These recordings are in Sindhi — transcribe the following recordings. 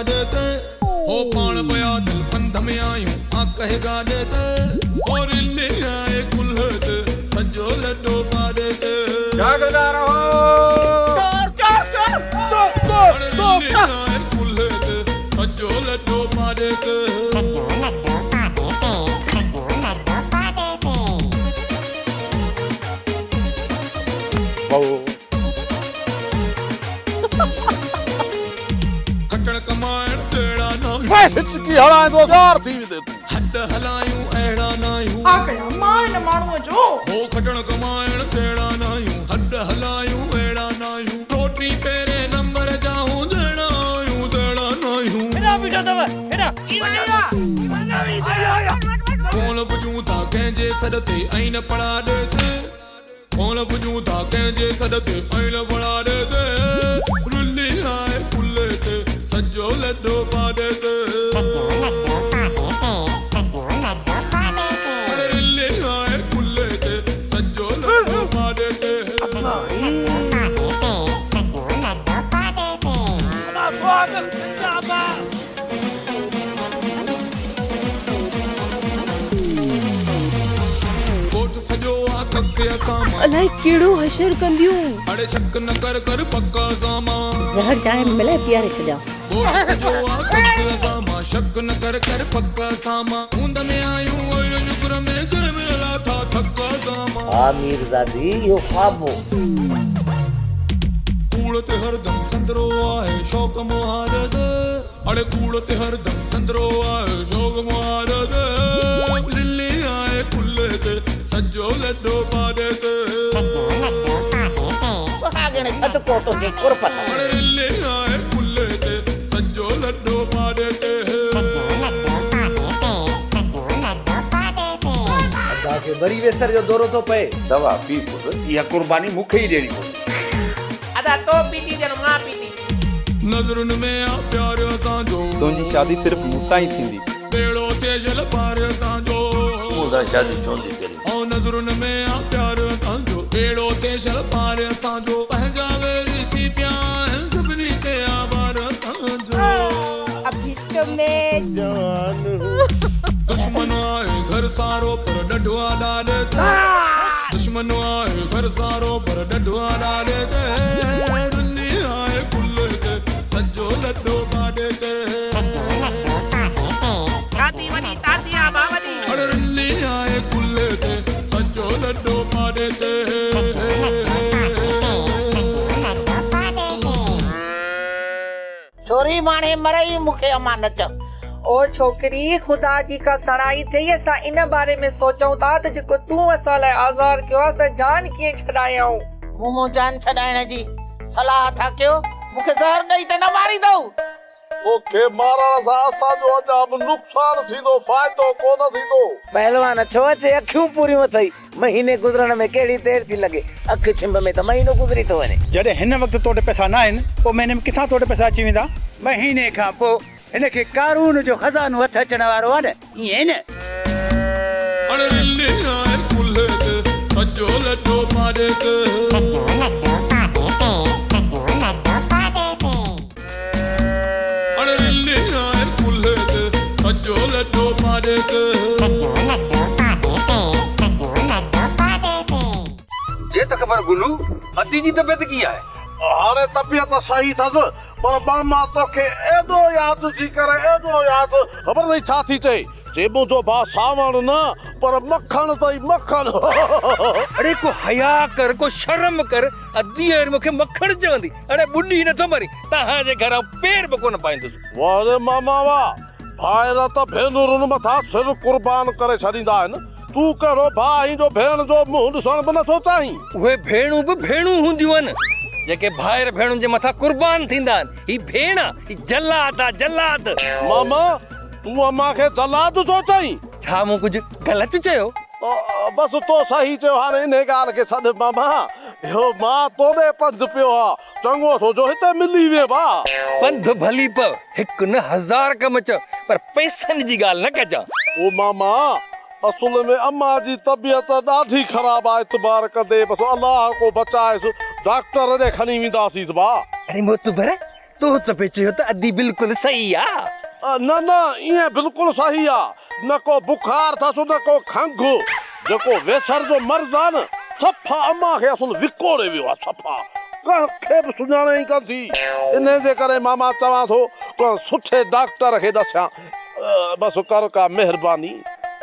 پاڏي تي. هو پاڻ پيا دل پنڌ ۾ آهيون آ ڪنهن گاڏي تي. هو رلي آهي ڪلهي تي سڄو لڏو پاڏي تي. جاڳندا رهو. چور چور چور چور چور چور رلي آهي ڪلهي تي سڄو لڏو پاڏي تي. سڄو لڏو پاڏي تي سڄو لڏو پاڏي تي. کٽڻ ڪمائڻ جهڙا ناهيون. ڦيس هچڪي هڻائيندو زار ٿي ويندين تون. هڏ هلايون اهڙا ناهيون. ڇا ڪيان مان هن ماڻهوء جو. هو کٽڻ ڪمائڻ جهڙا ناهيون. هڏ هلايون اهڙا ناهيون. ٽوٽي پهرين نمبر جا هون جهڙا آهيون تهڙا ناهيون. هيڏانهن بيٺا اٿو هيڏانهن. ڪونه پڄون ٿا ڪنهن جي سڏ تي ۽ نه پڙاڏي تي. ڪونه پڄون ٿا ڪنهن جي سڏ تي ۽ نه پڙاڏي تي. رلي آهي ڪلهي تي سڄو لڏو پاڏي تي. سڄو لڏو پاڏي تي سڄو لڏو پاڏي تي. اڙي رلي آهي ڪلهي تي سڄو لڏو پاڏي تي. سڄو لڏو پاڏي تي سڄو لڏو پاڏي تي. ادا سهاڳ زنده آباد. ڳوٺ سڄو آ ڪک اسان مان. الائي ڪهڙو حشر ڪنديون. اڙي شڪ نه ڪر ڪر پڪ اسان مان. زهر چانهه ۾ ملائي پياري ڇڏيانس. ڳوٺ سڄو آ ڪک اسان مان. شڪ نه ڪر ڪر پڪ اسان مان. هوند ۾ آهيون ۽ شڪر ۾ ڪنهن به لاٿا ٿڪ اسان مان. ها ميرزادي اهو خواب هو. ڪوڙ تي هردم سندرو آهي شوق مهار تي. اڙي ڪوڙ تي هردم سندرو آهي شوق مهار تي. للي آهي ڪلهي تي سڄو لڏو پاڏي تي. سڄو لڏو پاڏي تي. سهاڳڻ صدقو تنهنجي قرب تان. اڙي للي آهي ڪلهي تي سڄو لڏو پاڏي تي. سڄو لڏو پاڏي تي سڄو لڏو پاڏي تي. ادا کي وري ويسر جو دورو ٿو پئي. دوا پي پٽ، اها قرباني مون کي ئي ڏيڻي پوندي. ادا تو پيتي ڄڻ مان پيتي. نظرن ۾ آ پيار اسان جو. تنهنجي شادي صرف مون سان ئي ٿيندي. ٻيڙو ٿئي شل پار اسان جو. تون مون سان شادي ڇو نٿي ڪرين؟ او نظرن ۾ آ پيار اسان جو. ٻيڙو ٿئي شل پار اسان جو. پنهنجا ويري ٿي پيا آهن سڀني تي آ بار اسان جو. اڀي تو مين. دشمن آهي گهر سارو پر ڏڍو آ ڏاڏي تي. دشمن آهي گهر سارو پر ڏڍو آ ڏاڏي تي. رلي آهي ڪلهي تي سڄو لڏو پاڏي تي. سڄو لڏو پاڏي تي. ڇاتي وڏي تاتي آ با وڏي. اڙ رلي آهي ڪلهي تي سڄو لڏو پاڏي تي. سڄو لڏو پاڏي تي سڄو لڏو پاڏي تي. ڇوري ماڻهي مرئي مون کي امان نه چئو. او ڇوڪري، خدا جي ڪا سڻائي ٿئي، اسان ان باري ۾ سوچون ٿا ته جيڪو تون اسان لاء آزار ڪيو آهي، اسان جان ڪيئن ڇڏايائون. مون مون جان ڇڏائڻ جي صلاح ٿا ڪيو، مون کي زهر ڏئي ته نه ماريندؤ؟ توکي مارڻ سان اسان جو اڃا به نقصان ٿيندو، فائدو ڪونه ٿيندو. پهلوان، ڇو اچي اکيون پوريون اٿئي؟ مهيني گذرڻ ۾ ڪهڙي دير ٿي لڳي؟ اک ڇنڀ ۾ ته مهينو گذري ٿو وڃي. جڏهن هن وقت تو وٽ پئسا ناهن، پوء مهيني ۾ ڪٿان تو وٽ پئسا اچي ويندا؟ مهيني کان پوء هن کي قارون جو خزانو هٿ اچڻ وارو آهي نه، ائين نه؟ اڙ رلي آهي ڪلهي تي سڄو لڏو پاڏي تي. سڄو لڏو پاڏي تي سڄو لڏو پاڏي تي. اڙ رلي آهي ڪلهي تي سڄو لڏو پاڏي تي. سڄو لڏو پاڏي تي سڄو لڏو پاڏي تي. ڏي ته خبر گلو، ادي جي طبيعت ڪيئن آهي؟ هاڻي طبيعت صحيح اٿس، پر ماما توکي ايڏو ياد ٿي ڪري، ايڏو ياد. خبر اٿئي ڇا ٿي چئي؟ چي منهنجو ڀاء سانوڻ نه پر مکڻ اٿئي مکڻ. اڙي ڪو حياء ڪر، ڪو شرم ڪر، ادي وري مون کي مکڻ چوندي. اڙي ٻڏي نٿو مرين، توهان جي گهر آئون پير به ڪونه پائيندس. واه ري ماما واه، ڀائر ته ڀينرن مٿان سر قربان ڪري ڇڏيندا آهن، تون ڪهڙو ڀاء آهين جو ڀيڻ جو منهن ڏسڻ به نٿو چاهين. اهي ڀيڻون به ڀيڻون هونديون آهن، جيڪي ڀائر ڀيڻن جي مٿان قربان ٿيندا آهن. هي ڀيڻ آ، هي جلاد آ، جلاد. ماما، تون امان کي جلاد ٿو چئين؟ ڇا مون ڪجهه غلط چيو؟ بس تو صحيح چيو، هاڻي انهي ڳالهه کي ڇڏ ماما، اهو مان توڏي پنڌ پيو ها، چڱو ٿو جو هتي ملي وئين ڀاء. پنڌ ڀلي پئو، هڪ نه هزار ڪم چئو، پر پئسن جي ڳالهه نه ڪجان. او ماما، اصل ۾ امان جي طبيعت ڏاڍي خراب آ، اعتبار ڪندي بس الله ڪو بچائيس، ڊاڪٽر ڏي کڻي وينداسيس ڀاء. اڙي معتبر، تو ته پئي چيو ته ادي بلڪل صحيح آ. نه نه ائين بلڪل صحيح آ، نه ڪو بخار ٿس نه ڪو کنگهه، جيڪو ويسر جو مرض آ نه صفا امان کي اصل وڪوڙي ويو آ، صفا ڪنهن کي به سڃاڻي ئي ڪانه ٿي، انهي جي ڪري ماما چوان ٿو ڪنهن سٺي ڊاڪٽر کي ڏسيان، بس ڪر ڪا مهرباني.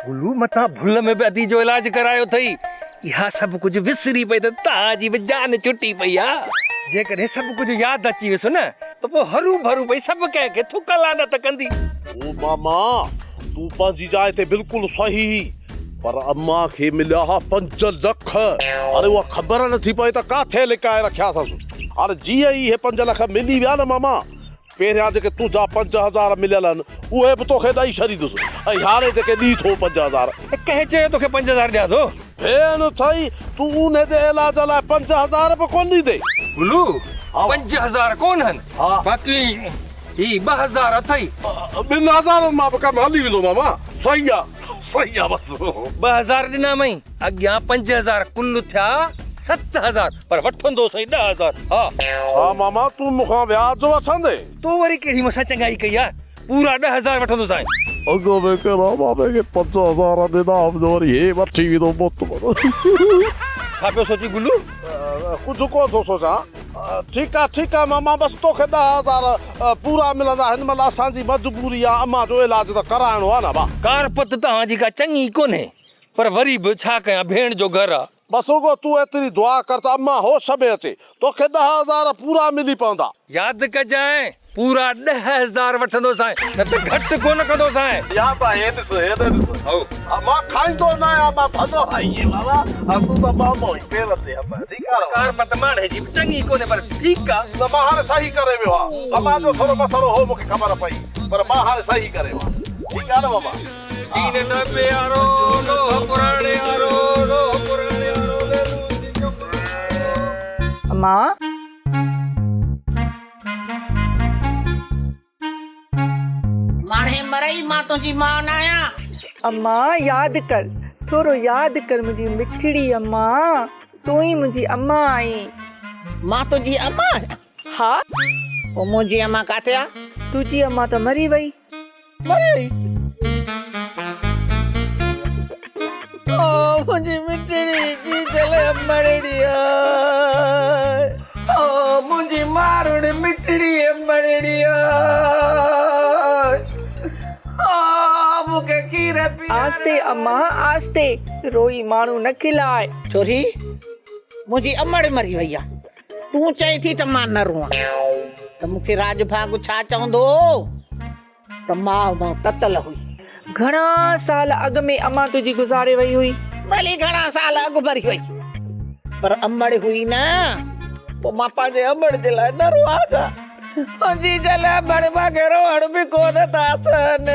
گلو متان ڀل ۾ به ادي جو علاج ڪرايو اٿئي، اها سڀ ڪجهه وسري پئي ته توهان جي به جان ڇٽي پئي آ. جيڪڏهن سڀ ڪجهه ياد اچي ويس نه ته پوء هرو ڀرو پئي سڀ ڪنهن کي ٿڪ لعنت ڪندي. او ماما تون پنهنجي جاء تي بلڪل صحيح پر امان کي مليا ها 5 لک هاڻي اها خبر نٿي پوي ته ڪاٿي لڪائي رکيا اٿس. هاڻي جيئن ئي اهي 5 لک ملي ويا نه ماما پهريان جيڪي تنهنجا 5000 مليل آهن، اهي به توکي ڏئي ڇڏيندس ۽ هاڻي جيڪي ڏئي ٿو 5000. ڪنهن چيو توکي 5000 ڏيان ٿو؟ ڀيڻ اٿئي، تون انهي جي علاج لاء 5000 به ڪونه ڏيندين؟ گلو، 5000 ڪونهن، باقي هي 2000 اٿئي. ٻن هزارن مان به ڪم هلي ويندو ماما. صحيح آ، صحيح آ بس. 2000 ڏنامئي، اڳيان 5000 ڪل ٿيا 7000، پر وٺندوسئين 10000، ها. ڇا ماما تون مون کان وياج وٺندين؟ تو وري ڪهڙي مون سان چڱائي ڪئي آهي، پورا 10000 وٺندوسانء. اڳ ۾ ڪهڙا مامي کي 5000 ڏنا هئم جو وري هي وٺي ويندو موتمر. ڇا پيو سوچين گلو؟ ڪجهه ڪونه ٿو سوچان. ٺيڪ آ ٺيڪ آ ماما بس توکي 10000 پورا ملندا هن مهل اسان جي مجبوري آ امان جو علاج ته ڪرائڻو آ نه ڀا. ڪارپت توهان جي ڪا چڱي ڪونهي پر وري به ڇا ڪيان ڀيڻ جو گهر آ. بس رڳو تون ايتري دعا ڪر ته امان هوش ۾ اچي توکي 10000 پورا ملي پوندا. ياد ڪجانء پورا 10000 وٺندوسانء نه ته گهٽ ڪونه ڪندوسانء. ياد آهي هي ڏس هي ڏس. هائو مان کائيندو نه آهيان مان ڀلو آهين بابا ها تون ته مامو ئي پير تي هٿ ٺيڪ آ نه ڪار پت ماڻهي جي به چڱي ڪونهي پر ٺيڪ آ. نه مان هاڻي صحيح ڪري ويو آهيان امان جو ٿورو مسئلو هو مونکي خبر پئي پر مان هاڻي صحيح ڪري ويو آهيان ٺيڪ آ نه ماما. دين ڊٻي آرو لوهه پراڻي آرو لوهه پراڻي آرو ليلو جي چوپڙو. امان. ماڻهي مرئي مان تنهنجي ماء ناهيان. امان ياد ڪر ٿورو ياد ڪر منهنجي مٺڙي امان تون ئي منهنجي امان آهين. مان تنهنجي امان آهيان؟ ها. پوء منهنجي امان ڪاٿي آ؟ تنهنجي امان ته مري وئي. مري وئي. او منهنجي مٺڙي جيجل امڙڙي او منهنجي مارڻ مٺڙي امڙڙي او مون کي کير پياري. آهستي امان آهستي روئي ماڻهو نه کلائي. ڇوري منهنجي امڙ مري وئي آ. تون چئين ٿي ته مان نه روئان ته مون کي راڄ ڀاڳ ڇا چوندو؟ ته ماء مان تتل هئي. گهڻا سال اڳ ۾ امان تنهنجي گذاري وئي هئي. ڀلي گهڻا سال اڳ مري وئي پر امڙ هئي نه. پوء مان پنهنجي امڙ جي لاء نه روئان ڇا؟ جيجل امڙ مان کي روئڻ به ڪونه ٿا سهن.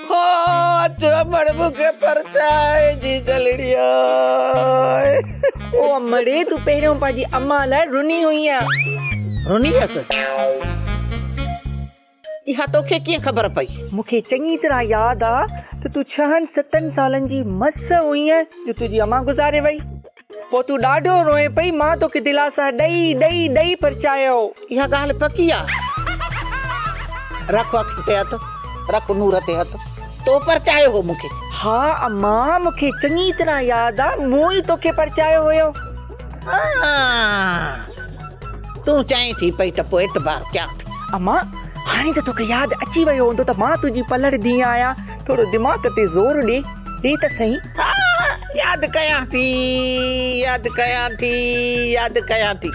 هو اچ امڙ مون کي پرچائي جيجلڙي. او امڙي تون پهريون پنهنجي امان لاء رني هئينء. رني هيس؟ اها توکي ڪيئن خبر پئي؟ مون کي چڱي طرح ياد آ ته تون ڇهن ستن سالن جي مس هئينء جو تنهنجي امان گذاري وئي. پوء تون ڏاڍو روئين پئي، مان توکي دلاسا ڏئي ڏئي ڏئي پرچايو. اها ڳالهه پڪي آ. رک اکين تي هٿ، رک نور تي هٿ. تو پرچايو هو مون کي. ها امان، مون کي چڱي طرح ياد آ، مون ئي توکي پرچايو هيو. ها، تون چئين ٿي پئي ته پوء اعتبار ڪيان ٿي. امان، هاڻي ته توکي ياد اچي ويو هوندو ته مان تنهنجي پلڙ ڌيء آهيان. ٿورو دماغ تي زور ڏي، ڏي ته سهي. ها، ياد ڪيان ٿي، ياد ڪيان ٿي، ياد ڪيان ٿي.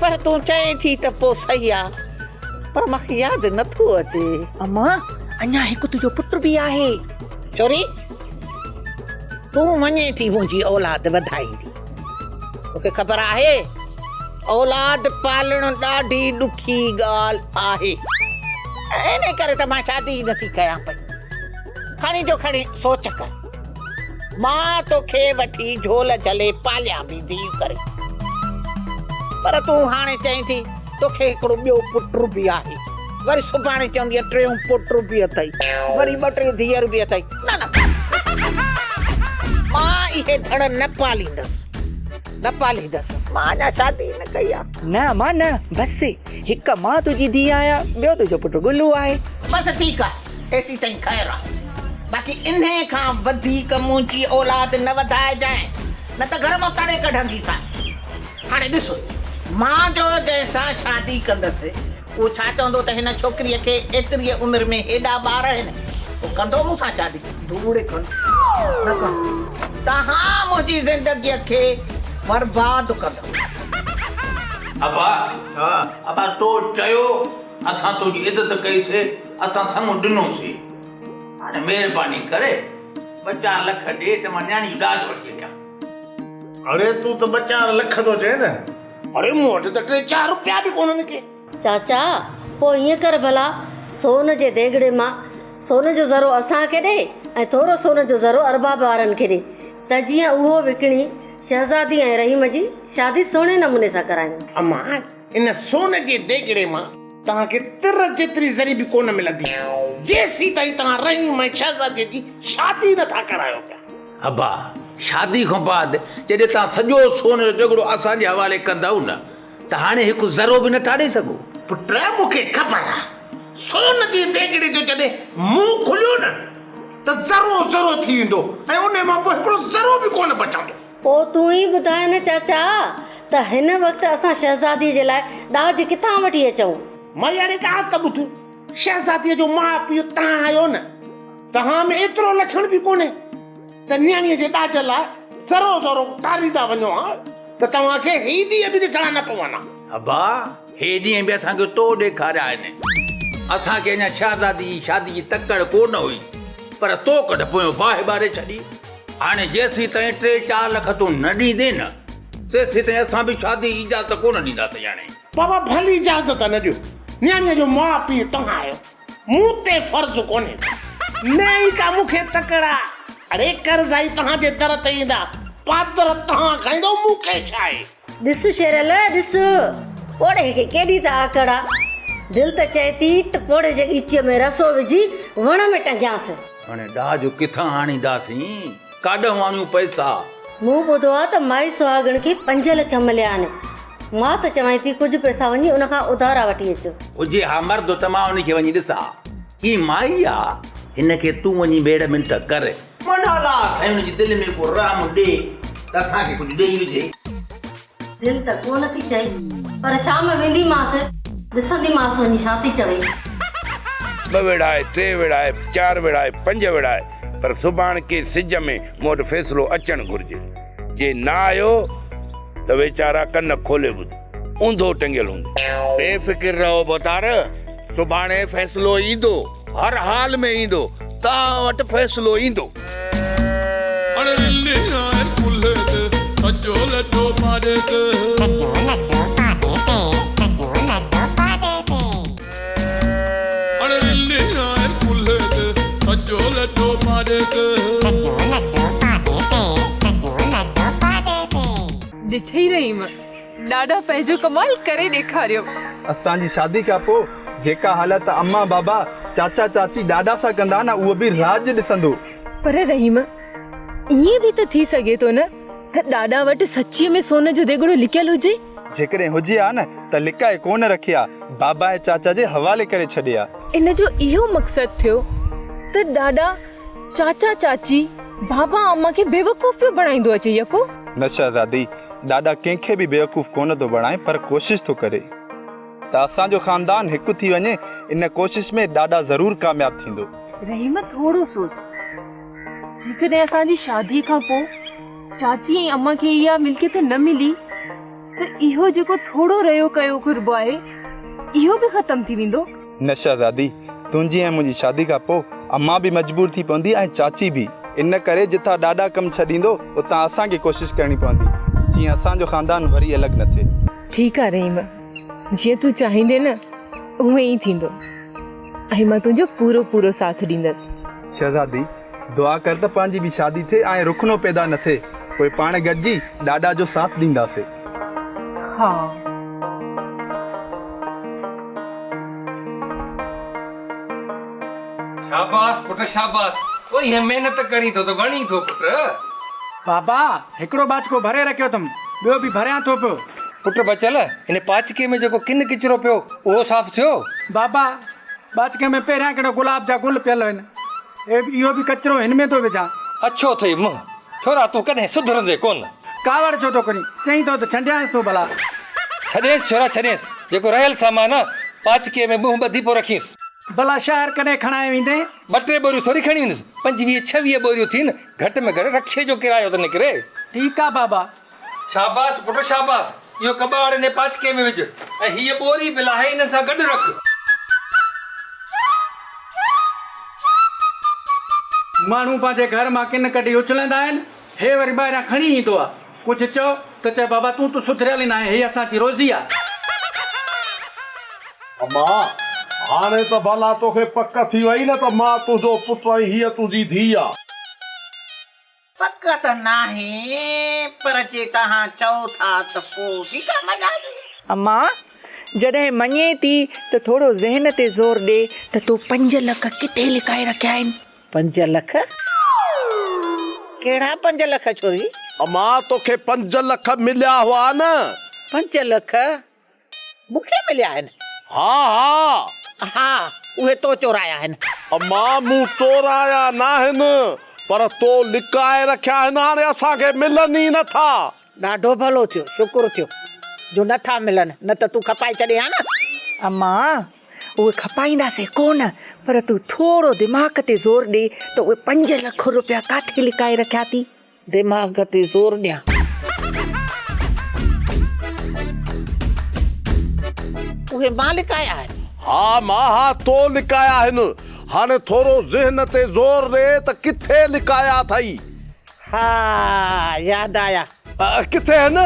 پر تون چئين ٿي ته پوء صحيح آ، پر مان کي ياد نه ٿو اچي. امان، اڃا هڪ تنهنجو پٽ به آهي. ڇوري، تون وڃين ٿي منهنجي اولاد وڌائيندي. توکي خبر آهي، اولاد پالڻ ڏاڍي ڏکي ڳالهه آهي. انهي ڪري ته مان شادي ئي نٿي ڪيان پئي. کڻي جو کڻي سوچ ڪر. مان توکي وٺي جهول جهلي پاليان به ڌيء ڪري. پر تون هاڻي چئين ٿي توکي هڪڙو ٻيو پٽ به آهي. وري سڀاڻي چوندينء ٽيون پٽ به اٿئي. وري ٻه ٽي ڌيئر به اٿئي. نه نه مان اهي ڌڻ نه پاليندس. نه پاليندس. مان اڃا شادي ئي نه ڪئي آ. نه امان نه، بس هڪ مان تنهنجي ڌيء آهيان، ٻيو تنهنجو پٽ گلو آهي. بس ٺيڪ آ، ايسيتائين خير آ. باقي انهيء کان وڌيڪ منهنجي اولاد نه وڌائجانء، نه ته گهر مان تڙي ڪڍنديسانء. هاڻي ڏس، مان جو جنهن سان شادي ڪندس، اهو ڇا چوندو ته هن ڇوڪريء کي ايتريء عمر ۾ هيڏا ٻار آهن، پوء ڪندو مون سان شادي؟ ڌوڙ کڻ، نه ڪندو. توهان منهنجي زندگيء کي برباد ڪندؤ. ابا، ابا تو چيو، اسان تنهنجي عزت ڪئي سي، اسان سڱ ڏنو سي. هاڻي مهرباني ڪري ٻه چار لک ڏي ته مان نياڻي جو ڏاج وٺي اچان. اڙي تون ته ٻه چار لک ٿو چئين نه. اڙي مون وٽ ته ٽي چار روپيا به ڪونهن ڪي. چاچا، پوء ائين ڪر ڀلا، سون جي ديڳڙي مان سون جو ذرو اسان کي ڏي ۽ ٿورو سون جو ذرو ارباب وارن کي ڏي ته جيئن اهو وڪڻي شهزادي ۽ رحيم جي شادي سهڻي نموني سان ڪرايون. امان، ان سون جي ديڳڙي مان توهان کي تر جيتري ذري به ڪونه ملندي، جيسيتائين توهان رحيم ۽ شهزاديء جي شادي نه ٿا ڪرايو پيا. ابا، شادي کان بعد جڏهن توهان سڄو سون جو ديڳڙو اسان جي حوالي ڪندؤ نه ته هاڻي هڪ ذرو به نه ٿا ڏئي سگهو. پٽ، مون کي خبر آ، سون جي ديڳڙي جو جڏهن منهن کليو نه ته ذرو ذرو ٿي ويندو ۽ انهي مان پوء هڪڙو ذرو به ڪونه بچندو. پوء تون ئي ٻڌاء نه چاچا ته هن وقت اسان شهزاديء جي لاء ڏاج ڪٿان وٺي اچون؟ مياڻي ڳالهه ته ٻڌ، شهزاديء جو ماء پيء تهان آهيو نه، تهان ۾ ايترو لڇڻ به ڪونهي ته نياڻيء جي ڏاج لاء ذرو ذرو ٽاريندا وڃو ها ته توهان کي هي ڏينهن به ڏسڻا نه پون ها. ابا، هي ڏينهن به اسان کي تو ڏيکاريا آهن. اسان کي اڃا شهزاديء جي شاديء جي تڪڙ ڪو نه هئي، پر تو ڪڍ پويون باهه ٻاري ڇڏي. هاڻي جيسيتائين ٽي چار لک تون نه ڏيندين نه، تيسيتائين اسان به شاديء جي اجازت ڪو نه ڏينداسين هاڻي. بابا ڀلي اجازت نه ڏيو، نياڻيء جو ماء پيء توهان آهيو، مون تي فرض ڪونهي. نه ئي ڪا مون کي تڪڙ آ. اڙي قرضائي توهان جي در تي ايندا، پادر توهان کائيندؤ، مون کي ڇا آهي. ڏس شيرل ڏس، پوڙهي کي ڪيڏي ته آڪڙ آ. دل ته چئي ٿي ته پوڙهي جي ڳچيء ۾ رسو وجهي وڻ ۾ ٽنگيانس. هاڻي ڏاج ڪٿان آڻينداسين؟ ڪاڏهون آڻيون پئسا؟ مون ٻڌو آ ته مائي سهاڳڻ کي 5 لک مليا آهن. مان ته چوانء ٿي ڪجهه پئسا وڃي ان کان اڌارا وٺي اچ. هجي ها مرد ته مان ان کي وڃي ڏسان ها. هي مائي آ، هن کي تون وڃي ميڙ منٿ ڪر. من الله سائين هن جي دل ۾ ڪو رحم ڏي ته اسان کي ڪجهه ڏيئي وجهي. دل ته ڪونه ٿي چئي پر شام وينديمانس ڏسنديمانس وڃي ڇا ٿي چوي. ٻه وڙهائي، ٽي وڙهائي، چار وڙهائي، پنج وڙهائي، پر سڀاڻڪي سج ۾ مون وٽ فيصلو اچڻ گهرجي. جي نه آيو ته ويچارا ڪن کولي ٻڌ، اونڌو ٽنگيل هوندو. بي فڪر رهو ڀوتار، سڀاڻي فيصلو ايندو، هر حال ۾ ايندو، توهان وٽ فيصلو ايندو. اڙ رلي آهي ڪلهي تي، سڄو لڏو پاڏي تي. سڄو لڏو پاڏي تي، سڄو لڏو پاڏي تي. اڙ رلي آهي ڪلهي تي، سڄو لڏو پاڏي تي. سڄو لڏو پاڏي تي، سڄو لڏو پاڏي تي. ڏٺئي رحيم، ڏاڏا پنهنجو ڪمال ڪري ڏيکاريو. اسان جي شادي کان پوء جيڪا حالت امان بابا، چاچا چاچي، ڏاڏا سان ڪندا نه اهو به راڄ ڏسندو. پر رحيم، ائين به ته ٿي سگهي ٿو نه ته ڏاڏا وٽ سچيء ۾ سون جو ديڳڙو لڪيل هجي. جيڪڏهن هجي ها نه ته لڪائي ڪونه رکي ها، بابا ۽ چاچا جي حوالي ڪري ڇڏي ها. ان جو اهو مقصد ٿيو ته ڏاڏا، چاچا چاچي، بابا امان کي بيوقوف پيو بڻائيندو اچي يڪو. نه شهزادي، ڏاڏا ڪنهن کي به بيوقوف ڪونه ٿو بڻائي پر ڪوشش ٿو ڪري ته اسان جو خاندان هڪ ٿي وڃي، ان ڪوشش ۾ ڏاڏا ضرور ڪامياب ٿيندو. رحيم ٿورو سوچ، جيڪڏهن اسان جي شادي کان پوء چاچي ۽ امان کي اها ملڪيت نه ملي ته اهو جيڪو ٿورو رهيو ڪيو قرب آهي اهو به ختم ٿي ويندو. نه شهزادي، تنهنجي ۽ منهنجي شادي کان پوء امان به مجبور ٿي پوندي ۽ چاچي به. ان ڪري جتان ڏاڏا ڪم ڇڏيندو اتان اسان کي ڪوشش ڪرڻي پوندي جيئن اسان جو خاندان وري الڳ نه ٿئي. ٺيڪ آ رحيم، جيئن تون چاهيندين نه اونئين ئي ٿيندو ۽ مان تنهنجو پورو پورو ساٿ ڏيندس. شهزادي، دعا ڪر ته پنهنجي به شادي ٿئي ۽ رخنو پيدا نه ٿئي، پوء پاڻ گڏجي ڏاڏا جو ساٿ ڏينداسي. ها. شاباس پٽ شاباس، او هيئن محنت ڪرين ٿو ته وڻين ٿو پٽ. بابا، هڪڙو ٻاچڪو ڀري رکيو اٿم، ٻيو به ڀريان ٿو پيو. پٽ بچل، هن پاچڪي ۾ جيڪو ڪن ڪچرو پيو، اهو صاف ٿيو؟ بابا، پاچڪي ۾ پهريان ڪهڙو گلاب جا گل پيل هن. اهو به ڪچرو هن ۾ ٿو وجهان. اڇو اٿئي منهن. ڇورا تون ڪڏهن سڌرندين ڪونه. ڪاوڙ ڇو ٿو ڪرين؟ چئين ٿو ته ڇنڊيانس ٿو ڀلا. ڇڏينس ڇورا ڇڏينس. جيڪو رهيل سامان آ، پاچڪي ۾ منهن ٻڌي پوء رکينس. ڀلا شهر ڪڏهن کڻائي ويندين؟ ٻه ٽي ٻوريون ٿوري کڻي ويندس، 25 ڇويهه ٻوريون ٿين، گهٽ ۾ گهٽ رڪشي جو ڪرايو ته نڪري. ٺيڪ آ بابا. شاباس پٽ شاباس، اهو ڪٻاڙ انهي پاچڪي ۾ وجهه ۽ هيء ٻوري به لاهي انهن سان گڏ رک. ماڻهو پنهنجي گهر مان ڪن ڪڍي اڇلندا آهن، هي وري ٻاهريان کڻي ايندو آ. ڪجهه چئو ته چئي بابا تون ته سڌريل ئي ناهين، هي اسان جي روزي آ. اما، هاڻي ته ڀلا توکي پڪ ٿي وئي نه ته مان تنهنجو پٽ ۽ هيء تنهنجي ڌيء آ. پڪ ته ناهي، پر جي توهان چئو ٿا ته پوء به ڪا مڃان ٿي. اما، جڏهن مڃين ٿي ته ٿورو ذهن تي زور ڏي ته تو پنج لک ڪٿي لڪائي رکيا آهن؟ پنج لک؟ ڪهڙا پنج لک ڇوري؟ اما، توکي پنج لک مليا هئا نه؟ پنج لک مون کي مليا آهن؟ ها ها. ها، اهي تو چورايا آهن. اما، مون چورايا ناهن، پر تو لڪائي رکيا آهن، هاڻي اسان کي ملن ئي نٿا. ڏاڍو ڀلو ٿيو، شڪر ٿيو جو نٿا ملن، نه ته تون کپائي ڇڏين ها نه. اما، اهي کپائينداسين ڪونه، پر تون ٿورو دماغ تي زور ڏي ته اهي پنج لک روپيا ڪاٿي لڪائي رکيا اٿئي؟ دماغ تي زور ڏيان. اهي مان لڪايا آهن. ها مان ها تو لڪايا آهن. هاڻي ٿورو ذهن تي زور ڏي ته ڪٿي لڪايا اٿئي؟ ها ياد آيا. ڪٿي آهن؟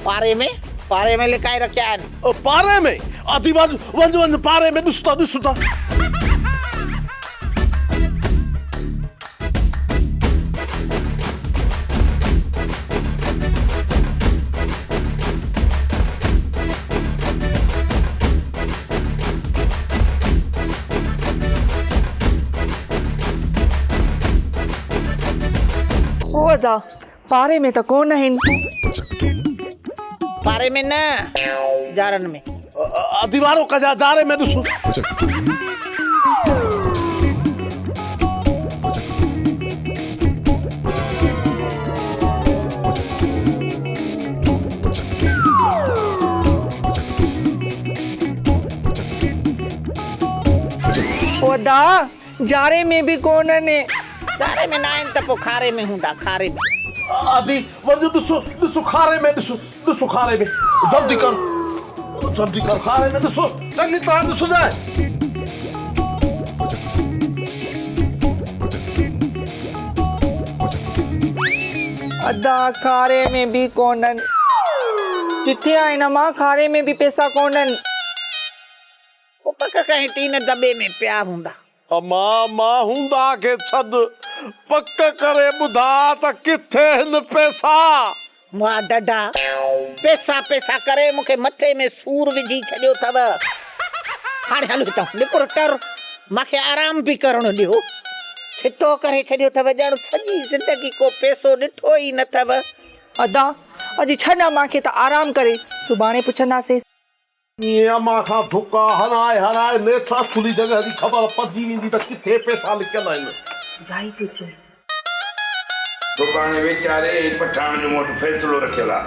پاري ۾، پاري ۾ لڪائي رکيا آهن. پاري ۾؟ ادي وڃ وڃ وڃ پاري ۾ ڏس ته ڏس ته. او ادا، پاري ۾ ته ڪونه آهن. پاري ۾ نه، جارن ۾. ادي وارو ڪجا جاري ۾ ڏس. او ادا، جاري ۾ به ڪونهن. جاري ۾ ناهن ته پوء کاري ۾ هوندا، کاري ۾. ادي، وڃ ڏس، ڏس کاري ۾ ڏس، ڏس کاري ۾. جلدي ڪر، جلدي ڪر کاري ۾ ڏس، چڱي طرح ڏسجانء. ادا، کاري ۾ به ڪونهن. ڪٿي آهن امان، کاري ۾ به پئسا ڪونهن. پوء پڪ ڪنهن ٽين دٻي ۾ پيا هوندا. اما، مان هوندا کي ڇڏ، پڪ ڪري ٻڌاء ته ڪٿي هن پئسا؟ مئا ڊڍا، پئسا پئسا ڪري مون کي مٿي ۾ سور وجهي ڇڏيو اٿو. هاڻي هل هتان، نڪر ٽر، مان کي آرام به ڪرڻ ڏيو. ڇتو ڪري ڇڏيو اٿو، ڄڻ سڄي زندگي ڪو پئسو ڏٺو ئي نه اٿو. ادا، اڄ ڇڏ امان کي ته آرام ڪري، سڀاڻي پڇنداسينس. ائين امان کان ڌڪا هڻائي هڻائي نيٺ اصلي جڳهه جي خبر پئجي ويندي ته ڪٿي پئسا لڪيل آهن. جائي پيو چئي. سڀاڻي ويچاري ۽ پٺاڻ جو مون وٽ فيصلو رکيل آ.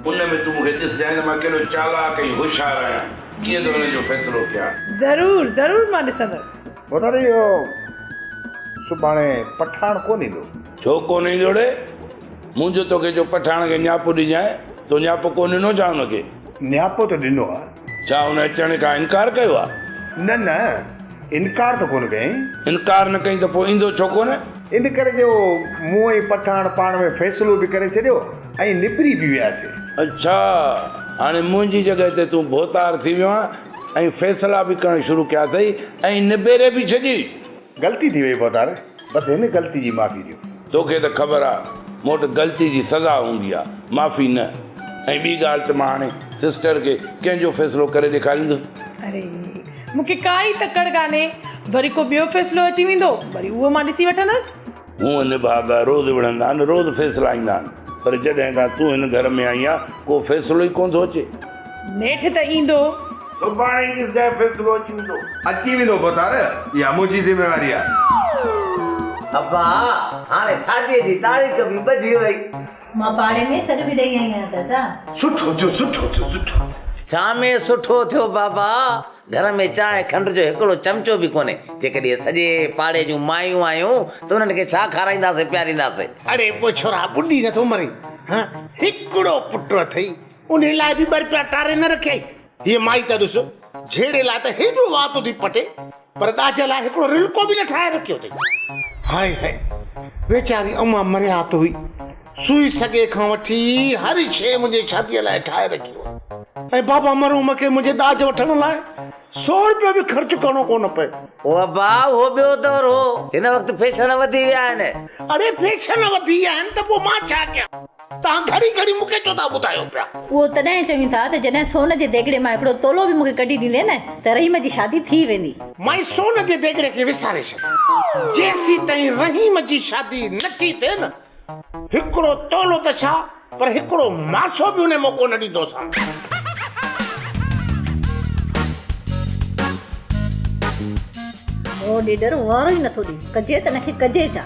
ان ۾ تون مون کي ڏسجانء ته مان ڪيڏو چالاڪ ۽ هوشيار آهيان، ڪيئن ٿو هن جو فيصلو ڪيان. ضرور ضرور مان ڏسندس. ڀوتاري اهو سڀاڻي پٺاڻ ڪونه ايندو. ڇو ڪونه ايندو ڙي؟ منهنجو توکي جو پٺاڻ کي نياپو ڏجانء، تو نياپو ڪونه ڏنو ڇا هن کي؟ نياپو ته ڏنو آ. ڇا هن اچڻ کان انڪار ڪيو آ؟ نه نه، انڪار ته ڪونه ڪيائين. انڪار نه ڪيائين ته پوء ايندو ڇو ڪونه؟ ان ڪري جو مون ۽ پٺاڻ پاڻ ۾ فيصلو به ڪري ڇڏيو ۽ نبري به وياسين. اڇا، هاڻي منهنجي جڳهه تي تون ڀوتار ٿي ويو آن ۽ فيصلا به ڪرڻ شروع ڪيا اٿئي ۽ نبيري به ڇڏيئي. غلطي ٿي وئي ڀوتار، بس هن غلطي جي معافي ڏيو. توکي ته خبر آ، مون وٽ غلطي جي سزا هوندي آ، معافي نه. ۽ ٻي ڳالهه ته مان هاڻي سسٽر کي ڪنهن جو فيصلو ڪري ڏيکاريندس. اري، مون کي ڪائي تڪڙ ڪانهي، وري ڪو ٻيو فيصلو اچي ويندو، وري اهو مان ڏسي وٺندس. هونء نڀاڳا روز وڙهندا آهن، روز فيصلا ايندا آهن. پر جڏهن کان تون هن گهر ۾ آئين آن، ڪو فيصلو ئي ڪونه ٿو اچي. نيٺ ته ايندو. سڀاڻي ئي ڏسجانء فيصلو اچي ويندو. اچي ويندو ڀوتار، اها منهنجي ذميواري آ. ابا، هاڻي شاديء جي تاريخ به ٻڌي وئي. مان پاڙي ۾ سڏ به ڏئي آئي آهيان چاچا. سٺو ٿيو، سٺو ٿيو، سٺو ٿيو. ڇا ۾ سٺو ٿيو بابا، گهر ۾ چانهه کنڊ جو هڪڙو چمچو به ڪونهي. جيڪڏهن سڄي پاڙي جون مايون آيون ته انهن کي ڇا کارائينداسين پيارينداسين. اڙي پوء ڇورا ٻڏي نٿو مرين ها، هڪڙو پٽ اٿئي، انهي لاء به ٻه رپيا ٽاري نه رکيائي. هيء مائي ته ڏس، جهيڙي لاء ته هيڏو وات ٿي پٽي، پر ڏاج لاء هڪڙو رلڪو به نه ٺاهي رکيو اٿئي. هاء هاء، ويچاري امان مرحيات هئي، سوئي سڳي کان وٺي هر شيء منهنجي شاديء لاء ٺاهي رکي هئي ۽ بابا مرحوم کي منهنجي ڏاج وٺڻ لاء سو رپيو به خرچ ڪرڻو ڪونه پيو. او ابا، اهو ٻيو دور هو، هن وقت فيشن وڌي ويا آهن. اڙي فيشن وڌي ويا آهن ته پوء مان ڇا ڪيان؟ توهان گهڙي گهڙي مون کي ڇو ٿا ٻڌايو پيا؟ اهو تڏهن چيون ٿا ته جڏهن سون جي ديڳڙي مان هڪڙو تولو به مون کي ڪڍي ڏيندين نه ته رحيم جي شادي ٿي ويندي. مائي سون جي ديڳڙي کي وساري ڇڏ. جيسيتائين رحيم جي شادي نه ٿي ٿئي نه، هڪڙو تولو ته ڇا پر هڪڙو ماسو به انهي موقعو نه ڏيندوسانس. هو ڏيڏر وارو ئي نٿو ڏي. ڪجي ته ان کي ڪجي ڇا؟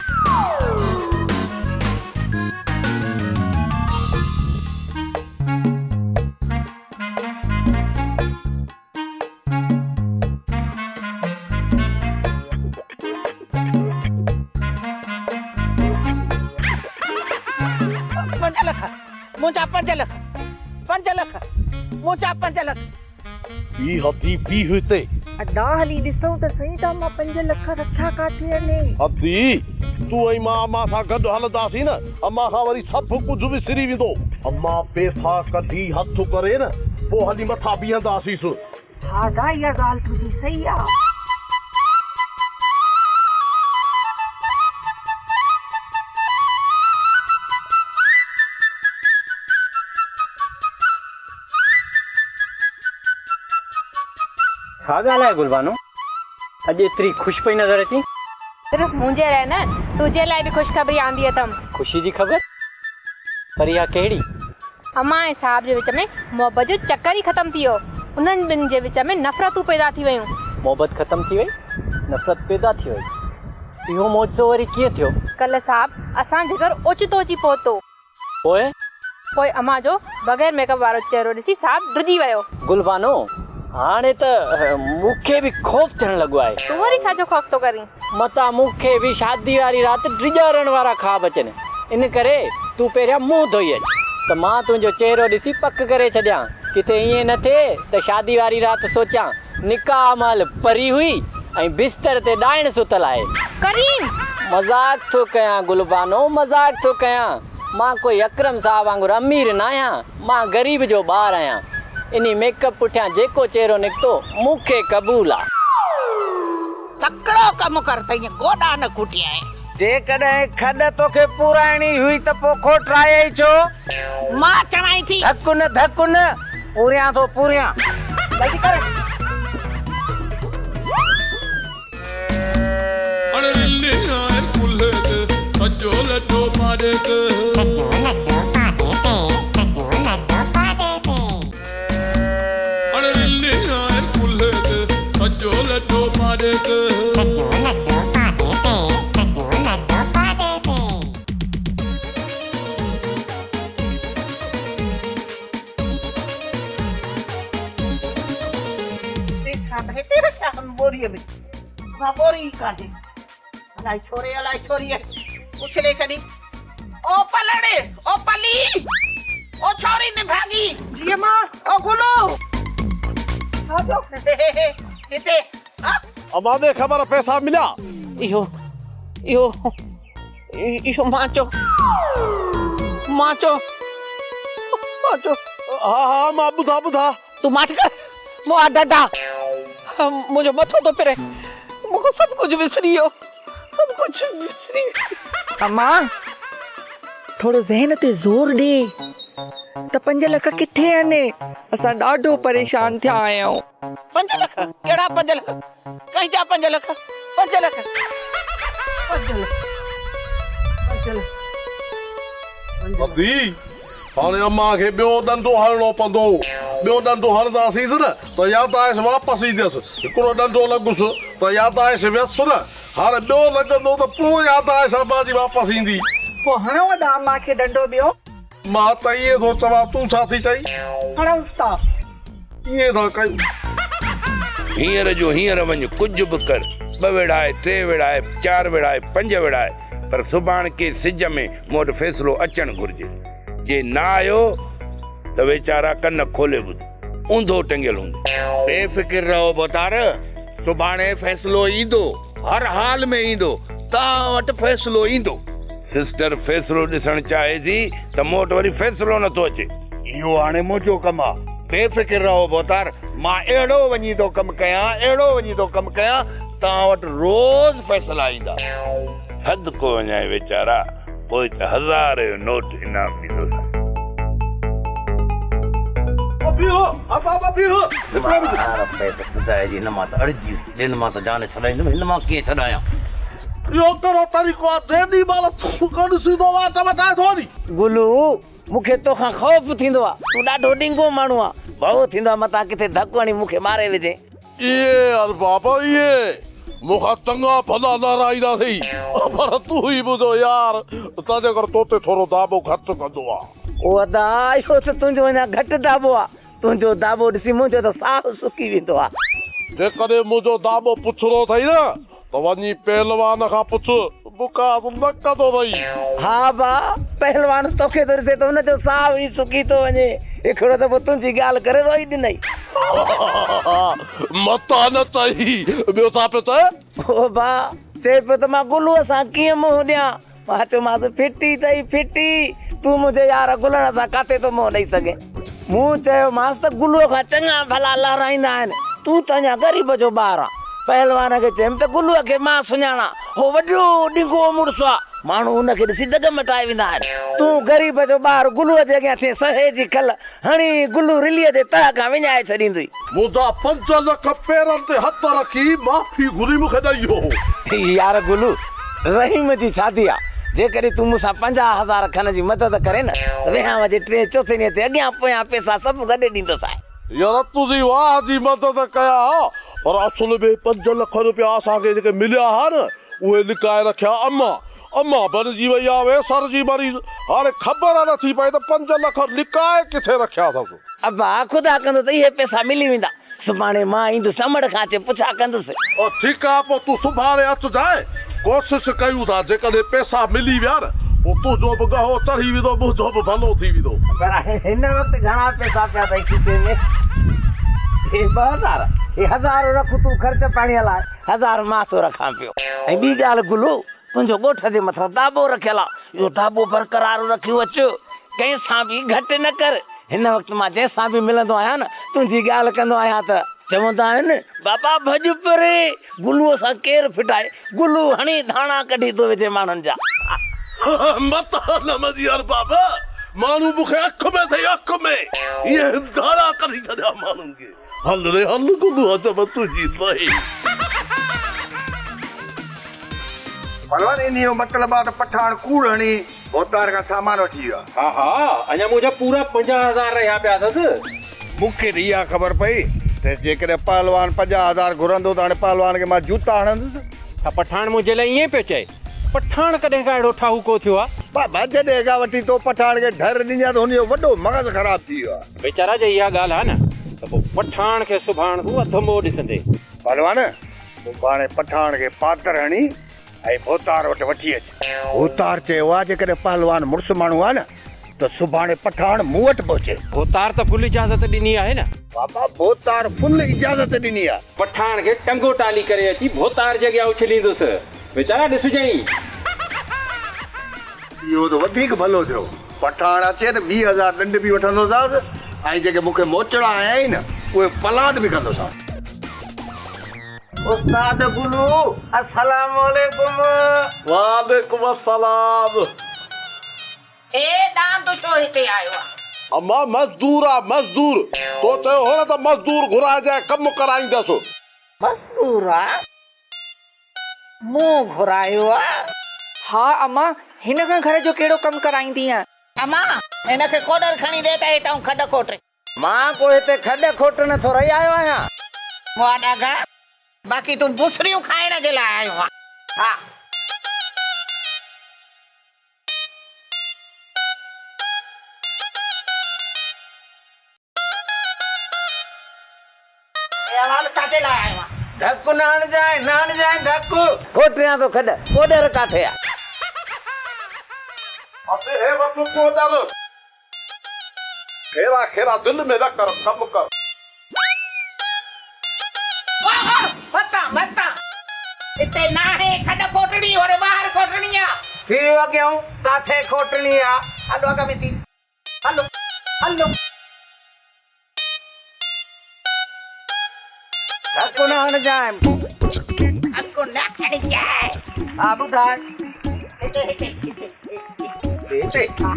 پنج لک منهنجا پنج لک پنج لک منهنجا پنج لک. بيهه ادي بيهه هتي. ادا هلي ڏسون ته سهي ته امان پنج لک رکيا ڪاٿي آهن. ادي تون ۽ مان امان سان گڏ هلنداسين نه امان کان وري سڀ ڪجهه وسري ويندو. امان پيسا ڪڍي هٿ ڪري نه پوء هلي مٿان بيهنداسيس. ها ادا اها ڳالهه تنهنجي صحيح آ. ڇا ڳالهه آهي گلبانو، اڄ ايتري خوش پئي نظر اچين؟ صرف منهنجي لاء نه، تنهنجي لاء به خوشخبري آندي اٿم. خوشي جي خبر؟ پر اها ڪهڙي؟ امان ۽ صاحب جي وچ ۾ محبت جو چڪر ئي ختم ٿي ويو. انهن ٻن جي وچ ۾ نفرتون پيدا ٿي ويون. محبت ختم ٿي وئي، نفرت پيدا ٿي وئي. اهو معجزو وري ڪيئن ٿيو؟ ڪلهه صاحب اسان جي گهر اوچتو اچي پهتو. پوء؟ پوء امان جو بغير ميڪ اپ وارو چهرو ڏسي صاحب ڊڄي ويو. گل بانو، هاڻي ته مون کي به خوف ٿيڻ لڳو آهي. تون وري ڇا جو خوف ٿو ڪرين؟ متان مون کي به شادي واري رات ڊيڄارڻ وارا خواب اچن. ان ڪري تون پهريان منهن ڌوئي اچ ته مان تنهنجو چهرو ڏسي پڪ ڪري ڇڏيان. ڪٿي ائين نه ٿئي ته شادي واري رات سوچيان نڪاح مهل پري هئي ۽ بستر تي ڏائڻ ستل آهي. ڪريم! مذاق ٿو ڪيان گل بانو، مذاق ٿو ڪيان. مان ڪوئي اڪرم صاحب وانگر امير ناهيان، مان غريب جو ٻار آهيان. انهي ميڪ اپ پٺيان جيڪو چهرو نڪتو، مون کي قبول آ. تڪڙو ڪم ڪر ته ائين گوڏا نه کوٽيائين. جيڪڏهن کڏ توکي پورائڻي هئي ته پوء کوٽرايئي ڇو؟ مان چوانء ٿي. ڌڪ نه ڌڪ نه، پوريان ٿو پوريان. جلدي ڪر. اڙ رلي آهي ڪلهي تي سڄو لڏو پاڏي تي. سڄو لڏو پاڏي تي سڄو لڏو پاڏي تي. اڙ رلي آهي ڪلهي تي سڄو لڏو پاڏي تي. سڄو لڏو پاڏي تي سڄو لڏو پاڏي تي. پيسا ته هتي رکيا اٿم ٻوريء ۾، اها ٻوري ئي ڪانهي. الائي ڇوري الائي ڇوريء اڇلي ڇڏي. او پلڙ، او پلي، او ڇوري نڀاڳي. جي امان. او گلو. ڇا ٿيو؟ هتي آ. امان ڏي خبر پئسا مليا؟ اهو اهو اهو مان چو مان چو مان چو. ها ها امان ٻڌا ٻڌا. تون ماٺ ڪر مئا ڊڊا منهنجو مٿو ٿو ڦري مون کان سڀ ڪجهه وسري ويو سڀ ڪجهه وسري ويو. امان ٿورو ذهن تي زور ڏي ته پنج لک ڪٿي آهن اسان ڏاڍو پريشان ٿيا آهيون. پنج لک ڪهڙا پنج لک ڪنهن جا پنج لک پنج لک پنج لک پنج لک. ادي، هاڻي امان کي ٻيو ڏنڊو هڻڻو پوندو. ٻيو ڏنڊو هڻنداسينس نه ته ياداش واپس ايندس. هڪڙو ڏنڊو لڳس ته ياداش ويس نه، هاڻي ٻيو لڳندو ته پوء ياداش امان جي واپس ايندي. پوء هڻو ادا امان کي ڏنڊو ٻيو. مان ته ائين ٿو چوان، تون ڇا ٿي چئين؟ هڻوس ٿا. ائين ٿا ڪيون. هينئر جو هينئر وڃ، ڪجهه به ڪر، ٻه ويڙهائي، ٽي ويڙهائي، چار ويڙهائي، پنج ويڙهائي، پر سڀاڻڪي سج ۾ مون وٽ فيصلو اچڻ گهرجي. جي نه آيو ته ويچارا ڪن کولي ٻڌ، اونڌو ٽنگيل هوندين. بي فڪر رهو ڀوتار، سڀاڻي فيصلو ايندو، هر حال ۾ ايندو، توهان وٽ فيصلو ايندو. سسٽر فيصلو ڏسڻ چاهي ٿي ته مون وٽ وري فيصلو نٿو اچي. اهو هاڻي منهنجو ڪم آ. بي فڪر رهو ڀوتار، مان اهڙو وڃي ٿو ڪم ڪيان، اهڙو وڃي ٿو ڪم ڪيان، توهان وٽ روز فيصلا ايندا. صدقو وڃائي ويچارا، پوء ته هزار جو نوٽ انعام ڏيندوسانء. مار پئس خدا جي هن مان ته اڙجي ويس، ٻين مان ته جان ڇڏائيندم، هن مان ڪيئن ڇڏايان. اهو ڪهڙو طريقو آ، جيڏي مهل ٿوڪ ڏسيندو واٽ وٽائي ٿو وڃي. گلو، مون کي توکان خوف ٿيندو آ، تون ڏاڍو ڏنگو ماڻهو آن، ڀؤ ٿيندو آ متان ڪٿي ڌڪ هڻي مون کي ماري وجهين. ايئن ارباب ايئن، مون کان چڱا ڀلا لهرائيندا اٿئي، پر تون ئي منهنجو يار، تنهنجي ڪري تو تي ٿورو داٻو گهٽ ڪندو آ. او ادا، اهو ته تنهنجو اڃا گهٽ داٻو آ، تنهنجو داٻو ڏسي منهنجو ته ساهه سڪي ويندو آ. جيڪڏهن منهنجو داٻو پڇڻو اٿئي نه ته وڃي پهلوان کان پڇ، بڪاس نه ڪندو اٿئي. ها با، پهلوان توکي ٿو ڏسي ته هن جو ساهه ئي سڪي ٿو وڃي. هڪڙو دفعو تنهنجي ڳالهه ڪري روئي ڏنئي. متان نه چئي، ٻيو ڇا پيو چئي؟ او با، چئي پيو ته مان گلوء سان ڪيئن منهن ڏيان؟ مان چيومانس، ڦٽي اٿئي ڦٽي، تون منهنجي يار گلڻ سان ڪاٿي ٿو منهن ڏئي سگهين؟ مون چيومانس ته گلوء کان چڱا ڀلا لهرائيندا آهن، تون ته اڃا غريب جو ٻار آن. پهلوان کي چيم ته گلوء کي مان سڃاڻان، هو وڏو ڏنگو مڙس آ، ماڻهو هن کي ڏسي دڳ مٽائي ويندا آهن. تون غريب جو ٻار گلوء جي اڳيان ٿئين سهي جي کل هڻي گلو رليء جي تهه کان وڃائي ڇڏيندوئي. منهنجا 5 لک پيرن تي هٿ رکي معافي گهري مون کي ڏئي ويو هو. يار گلو، رحيم جي شادي آ، جيڪڏهن تون مون سان 50 هزار کن جي مدد ڪرين نه ته وهانء جي ٽئين چوٿين ڏينهن تي اڳيان پويان پئسا سڀ گڏي ڏيندوسانء. يار تنهنجي واهه جي مدد ڪيان ها، پر اصل ۾ 5 لک روپيا اسان کي جيڪي مليا ها نه، اهي لڪائي رکيا امان. امان بڻجي وئي آ ويسر جي مريض، هاڻي خبر نه ٿي پئي ته 5 لک لڪائي ڪٿي رکيا اٿس. ابا خدا ڪندو ته اهي پئسا ملي ويندا، سڀاڻي مان ايندس امڙ کان اچي پڇا ڪندس. او ٺيڪ آ پوء تون سڀاڻي اچجانء، ڪوشش ڪيون ٿا جيڪڏهن پئسا ملي ويا نه پوء تنهنجو به ڳهو چڙهي ويندو منهنجو به ڀلو ٿي ويندو. پر هن وقت گهڻا پئسا پيا اٿئي کيسي ۾؟ هي 2000، هي هزار رک تون خرچ پاڻيء لاء، هزار مان ٿو رکان پيو. ۽ ٻي ڳالهه گلو، تنهنجو ڳوٺ جي مٿان داٻو رکيل آ، اهو داٻو برقرار رکيون اچ، ڪنهن سان به گهٽ نه ڪر. هن وقت مان جنهن سان به ملندو آهيان نه، تنهنجي ڳالهه ڪندو آهيان ته چوندا آهن، بابا ڀڄ پري، گلوء سان ڪير ڦٽائي، گلو هڻي ڌاڻا ڪڍي ٿو وجهي ماڻهن جا. متان نه منجي ارباب، ماڻهو مون کي اک ۾ اٿئي اک ۾، ائين ڌاڻا ڪڍي ڇڏيا ماڻهن کي. هل ري هل گلو عجب تنهنجي لئي. پهلوان انهي جو مطلب آ ته پٺاڻ ڪوڙ هڻي ڀوتار کان سامان وٺي ويو آ. ها ها اڃا منهنجا پورا 50 هزار رهيا پيا اٿس. مون کي ته اها خبر پئي ته جيڪڏهن پهلوان 50 هزار گهرندو ته هاڻي پهلوان کي مان جوتا هڻندس. ڇا پٺاڻ منهنجي لاء ائين پيو چئي؟ پٺاڻ ڪڏهن کان اهڙو ٺاهوڪو ٿيو آ؟ بابا جڏهن کان وٺي تو پٺاڻ کي ڍر ڏني آ ته هن جو وڏو مغز خراب ٿي ويو آ. ويچارا جي اها ڳالهه آ نه ته پوء پٺاڻ کي سڀاڻ تون اڌ مئو ڏسندين. پهلوان، سڀاڻي پٺاڻ کي پاتر هڻي ۽ ڀوتار وٽ وٺي اچ. ڀوتار چيو آ جيڪڏهن پهلوان مڙس ماڻهو آ نه ته سڀاڻي پٺاڻ مون وٽ پهچي. ڀوتار ته فل اجازت ڏني آهي نه. بابا ڀوتار فل اجازت ڏني آ. پٺاڻ کي ٽنگو ٽالي ڪري اچي ڀوتار جي اڳيان اڇليندس. ويچارا ڏسجئين. اهو ته وڌيڪ ڀلو ٿيو. پٺاڻ اچي ته 20 هزار ڏنڊ به وٺندوسانس ۽ جيڪي مون کي موچڙا هنيا آهن اهي پلاند به ڪندوسانس. استاد گلو السلام عليڪم. وعليڪم السلام. هي ڏاند ڇو هتي آيو آ؟ امان مزدور آ مزدور. تو چيو هو نه ته مزدور گهرائجانء ڪم ڪرائيندس. مزدور آ؟ مون گهرايو آ؟ ها امان، هن کان گهر جو ڪهڙو ڪم ڪرائيندينء؟ امان، هن کي ڪوڏر کڻي ڏي ته هتئون کڏ کوٽي. مان ڪو هتي کڏ کوٽڻ ٿورئي آيو آهيان. مئا ڏاگها، باقي تون بسريون کائڻ جي لاء آيو آهين. ها. اي حوال ڪاٿي لاء آيو آهين؟ ڌڪ نه هڻجانء، نه هڻجانء ڌڪ. کوٽيان ٿو کڏ، ڪوڏر ڪاٿي آ؟ ادي هي وٺ ڪوڏر. خيرا خيرا دل ۾ نه ڪر، ڪم ڪر. واهه متان متان هتي ناهي کڏ کوٽڻي هوڏي ٻاهر کوٽڻي آ. ٿي ويو اڳيئون، ڪاٿي کوٽڻي آ؟ هلو اڳ ۾ ٿي هلو هلو. ڌڪ نه هڻجانء. ڌڪ نه هڻجانء. ها ٻڌاء. هتي هتي هتي هتي. ها.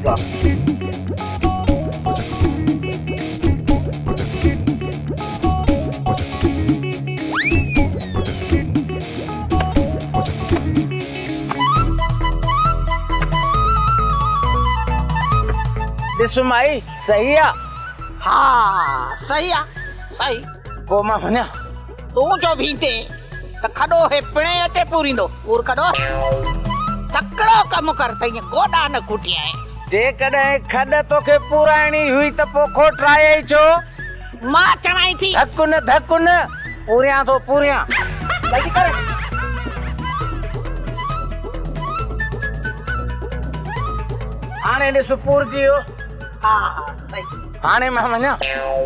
واهه. ڏس مائي صحيح آ؟ ها صحيح آ صحيح. پوء مان وڃان؟ تون جو ويندين ته کڏو هي پڻهين اچي پوريندو. پور کڏو. تڪڙو ڪم ڪر ته ائين گوڏا نه کوٽيائين. جيڪڏهن کڏ توکي پورائڻي هئي ته پوء کوٽرايئي ڇو؟ مان چوانء ٿي. ڌڪ نه ڌڪ نه، پوريان ٿو پوريان. جلدي ڪر. هاڻي ڏس پورجي ويو. ها ها صحيح. هاڻي مان وڃان؟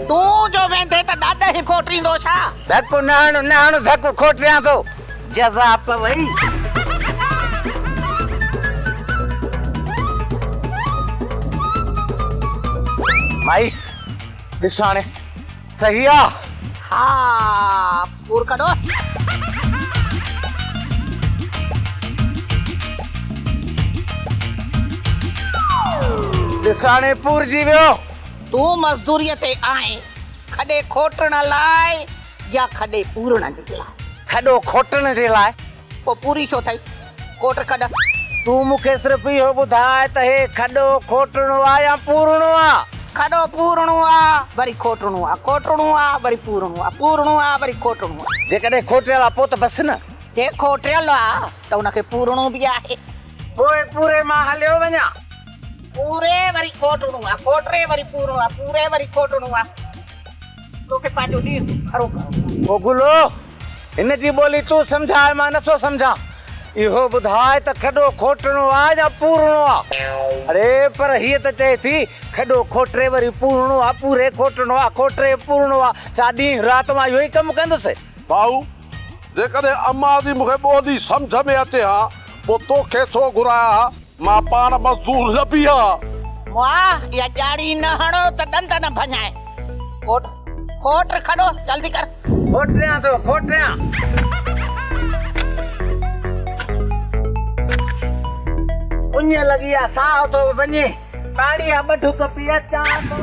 تون جو ويندين ته ڏاڏ هي کوٽيندو ڇا؟ ڌڪ نه هڻ نه هڻ ڌڪ کوٽيان ٿو. جزا پوئي. مائي ڏس هاڻي صحيح آ؟ ها پور ڪڍو. ڏس هاڻي پورجي ويو. تون مزدوريء تي آهين کڏي کوٽڻ لاء يا کڏي پورڻ جي لاء؟ کڏو کوٽڻ جي لاء. پوء پوري ڇو ٿئي؟ ڪوٽ کڏ. تون مون کي صرف اهو ٻڌاء ته هي کڏو کوٽڻو آ يا پورڻو آ؟ کڏو پورڻو آ، وري کوٽڻو آ، کوٽڻو آ، وري پورڻو آ، پورڻو آ، وري کوٽڻو آ. جيڪڏهن کوٽيل آ پوء ته بس نه. جي کوٽيل آ ته ان کي پورڻو به آهي. پوء پوري مان هليو وڃان. پوري وري کوٽڻو آ، کوٽري وري پورڻو آ، پوري وري کوٽڻو آ. توکي پنهنجو ڏينهن کڙو ڪرڻو آ. او گلو! هن جي ٻولي تون سمجهاء مان نٿو سمجهان. اهو ٻڌاء ته کڏو کوٽڻو آ يا پورڻو آ؟ اڙي پر هيء ته چئي ٿي کڏو کوٽري وري پورڻو آ، پوري کوٽڻو آ، کوٽري پورڻو آ. ڇا ڏينهن رات مان اهو ئي ڪم ڪندس؟ ڀائو، جيڪڏهن امان جي مون کي ٻولي سمجهه ۾ اچي ها، پوء توکي ڇو گهرايان ها؟ مان پاڻ مزدور نه بيهان ها. مئا، اها ڄاڙي نه هڻ ته ڏند نه ڀڃانء. کوٽ، کوٽ کڏو، جلدي ڪر. کوٽريان ٿو، کوٽريان. اڃ لڳي آ، ساهه ٿو وڃي. پاڻي جا ٻه ڍڪ پي اچان ٿو.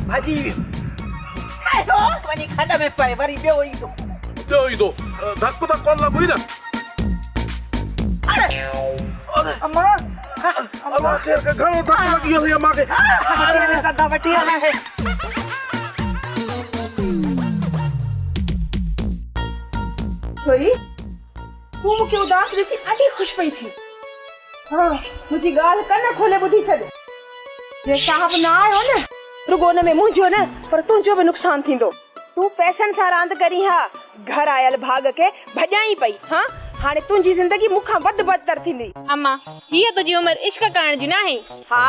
ڀڄي ويو. آيو وڃي کڏ ۾ پئي وري ٻيو ايندو. ٻيو ايندو. ڌڪ ته ڪونه لڳوئي نه. امان. امان خير ڪر گهڻو ڌڪ لڳي ويو اٿئي امان کي. ادا وٺي هل. ڇوري تون مون کي اداس ڏسي ڏاڍي خوش پئي ٿين. ها منهنجي ڳالهه ڪن کولي ٻڌي ڇڏ. جي صاحب نه آيو نه رڳو ان ۾ منهنجو نه پر تنهنجو به نقصان ٿيندو. تون پئسن سان راند ڪرين ها، گهر آيل ڀاڳ کي ڀڄائين پئي ها، هاڻي تنهنجي زندگي مون کان وڌ بدتر ٿيندي. اما، هيء تنهنجي عمر عشق ڪرڻ جي ناهي. ها،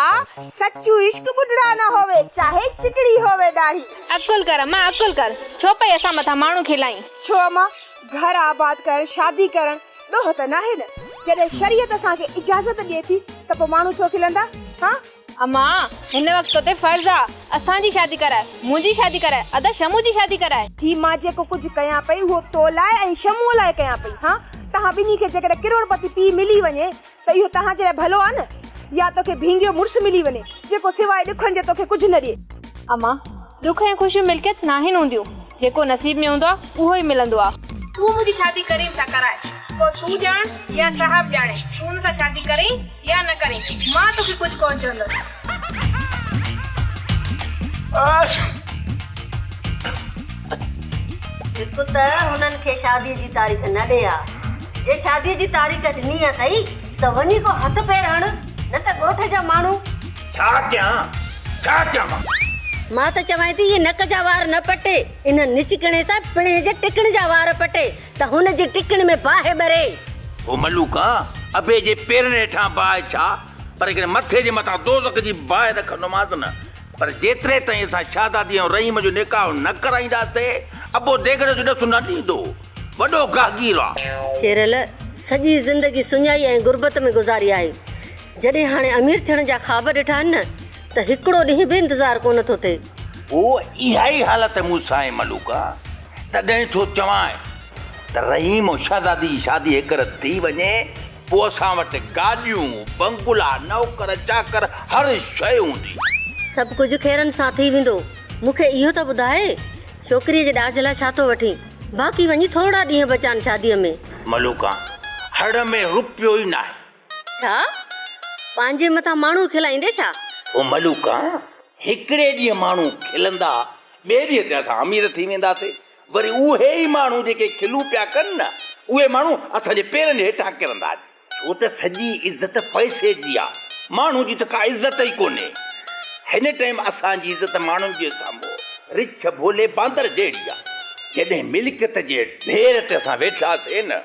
سچو عشق ٻڍڙا نه هووي، چاهي چٽڙي هووي ڏاڙهي. عقل ڪر اما، عقل ڪر، ڇو پئي اسان مٿان ماڻهو کلائين. ڇو اما، گهر آباد ڪرڻ، شادي ڪرڻ ڏوهه ته ناهي نه؟ جڏهن شريعت اسان کي اجازت ڏئي ٿي ته پوء ماڻهو ڇو کلندا؟ ها؟ امان، هن وقت تو تي فرض آ، اسان جي شادي ڪرائي، منهنجي شادي ڪرائي، ادا شمو جي شادي ڪرائي. هي مان جيڪو ڪجهه ڪيان پئي اهو تو لاء ۽ شموء لاء ڪيان پئي. ها، توهان ٻنهي کي جيڪڏهن ڪروڙپتي پيء ملي وڃي ته اهو توهان جي لاء ڀلو آ نه؟ يا توکي ڀينگيو مڙس ملي وڃي، جيڪو سواء ڏکن جي توکي ڪجهه نه ڏئي. امان، ڏک ۽ خوشيون ملڪيت ناهن هونديون، جيڪو نصيب ۾ هوندو آ، اهو ئي ملندو آ. تون منهنجي شادي ڪرين سا ڪراء، پوء تون ڄاڻ يا صاحب ڄاڻي، تون ان سان شادي ڪرين يا نه ڪرين، مان توکي ڪجهه ڪونه چوندس. هڪ ته هنن کي شاديء جي تاريخ نه ڏي ها. جي شاديء جي تاريخ ڏني اٿئي ته وڃي ڪو هٿ پير هڻ، نه ته ڳوٺ جا ماڻهو. ڇا ڪيان، ڇا ڪيان مان؟ مان ته چوانء ٿي اهي نڪ جا وار نه پٽي، ان نچڪڻي سان پڻهين جي ٽڪڻ جا وار پٽي ته هن جي ٽڪڻ ۾ باهه ٻري. او ملوڪا، ابي جي پيرن هيٺان باهه ڇا، پر هڪڙي مٿي جي مٿان دوزخ جي باهه رکندومانس نه. پر جيتري تائين اسان شهزادي ۽ رحيم جو نڪاح نه ڪرائينداسين، ابو ديڳڙي جو ڏس نه ڏيندو. وڏو گاهگير آ. شيرل سڄي زندگي سڃائي ۽ غربت ۾ گذاري آهي. جڏهن هاڻي امير ٿيڻ جا خواب ڏٺا آهن نه ته هڪڙو ڏينهن به انتظار ڪونه ٿو ٿئي. پوء اها ئي حالت مون سان آهي ملوڪا. تڏهن ٿو چوانء ته رحيم ۽ شهزادي جي شادي هيڪر ٿي وڃي، پوء اسان وٽ گاڏيون، بنگلا، نوڪر چاڪر هر شيء هوندي. سڀ ڪجهه خيرن سان ٿي ويندو. مون کي اهو ته ٻڌاء، ڇوڪريء جي ڏاج لاء ڇا ٿو وٺين؟ باقي وڃي ٿورڙا ڏينهن بچان شاديء ۾. ملوڪا، هڙ ۾ روپيو ئي ناهي. ڇا؟ پنهنجي مٿان ماڻهو کلائيندي ڇا؟ او ملوڪا، هڪڙي ڏينهن ماڻهو کلندا، ٻئي ڏينهن تي اسان امير ٿي وينداسين. وري اهي ئي ماڻهو جيڪي کلون پيا ڪن نه، اهي ماڻهو اسان جي پيرن جي هيٺان ڪرندا. ڇو ته سڄي عزت پئسي جي آ، ماڻهو جي ته ڪا عزت ئي ڪونهي. هن ٽائيم اسان جي عزت ماڻهن جي سامهون رڇ ڀولي باندر جهڙي آ. جڏهن ملڪيت جي ڍير تي اسان ويٺاسين نه،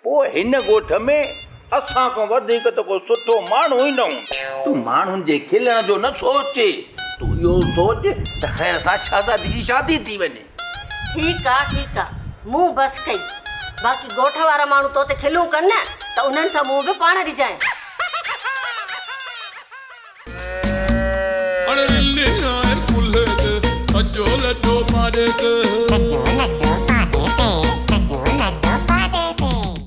پوء هن ڳوٺ ۾ اسان کان وڌيڪ ته ڪو سٺو ماڻهو ئي نه هوندو. تون ماڻهن جي کلڻ جو نه سوچ، تون اهو سوچ ته خير سان شهزادي جي شادي ٿي وڃي. ٺيڪ آ، ٺيڪ آ، مون بس ڪئي. باقي ڳوٺ وارا ماڻهو تو تي کلون ڪن نه ته انهن سان منهن به پاڻ ڏجانء. اڙ رلي آهي ڪلهي تي، سڄو لڏو پاڏي تي.